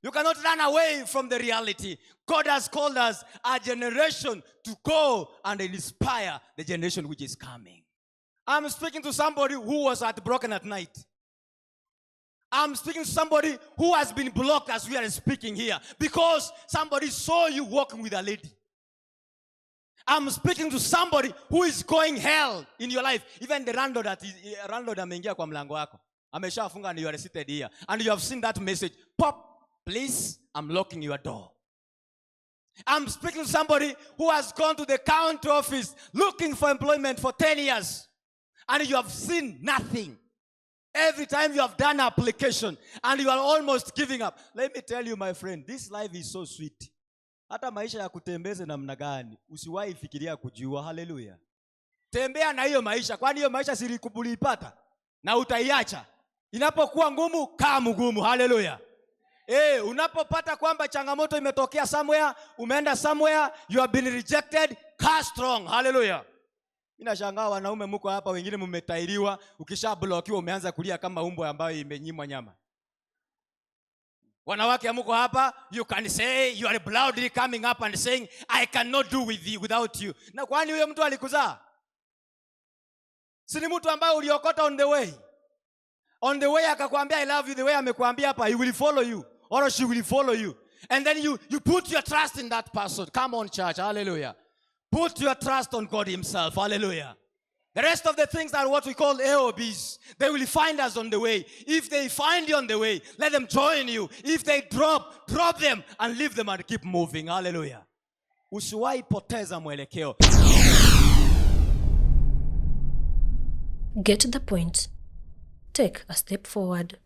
You cannot run away from the reality. God has called us a generation to go and inspire the generation which is coming. I'm speaking to somebody who was heartbroken at night. I'm speaking to somebody who has been blocked as we are speaking here because somebody saw you walking with a lady. I'm speaking to somebody who is going hell in your life. Even the landlord that is, landlord ameingia kwa mlango wako. Ameshafunga and you are seated here. And you have seen that message. Pop, please, I'm locking your door. I'm speaking to somebody who has gone to the county office looking for employment for 10 years. And you have seen nothing. Every time you have done application and you are almost giving up. Let me tell you, my friend, this life is so sweet. Hata maisha yakutembeze namna gani, usiwahi fikiria kujiua. Haleluya. Tembea na hiyo maisha, kwani hiyo maisha si uliipata na utaiacha. Inapokuwa ngumu, kaa mgumu. Haleluya. Unapopata kwamba changamoto imetokea somewhere, umeenda somewhere, you have been rejected, kaa strong. Haleluya. Inashangaa wanaume mko hapa, wengine mmetairiwa, ukishablockiwa umeanza kulia kama umbwa ambayo imenyimwa nyama. Wanawake mko hapa, you can say you are proudly coming up and saying, "I cannot do with you without you." Na kwani huyo mtu alikuzaa? Si ni mtu ambaye uliokota on the way. On the way akakwambia, "I love you," the way amekwambia hapa, he will follow you or she will follow you. And then you put your trust in that person. Come on, church, hallelujah. Put your trust on God himself. Hallelujah. The rest of the things are what we call AOBs. They will find us on the way. If they find you on the way, let them join you. If they drop, drop them and leave them and keep moving. Hallelujah. Usiwahi poteza mwelekeo. Get the point. Take a step forward.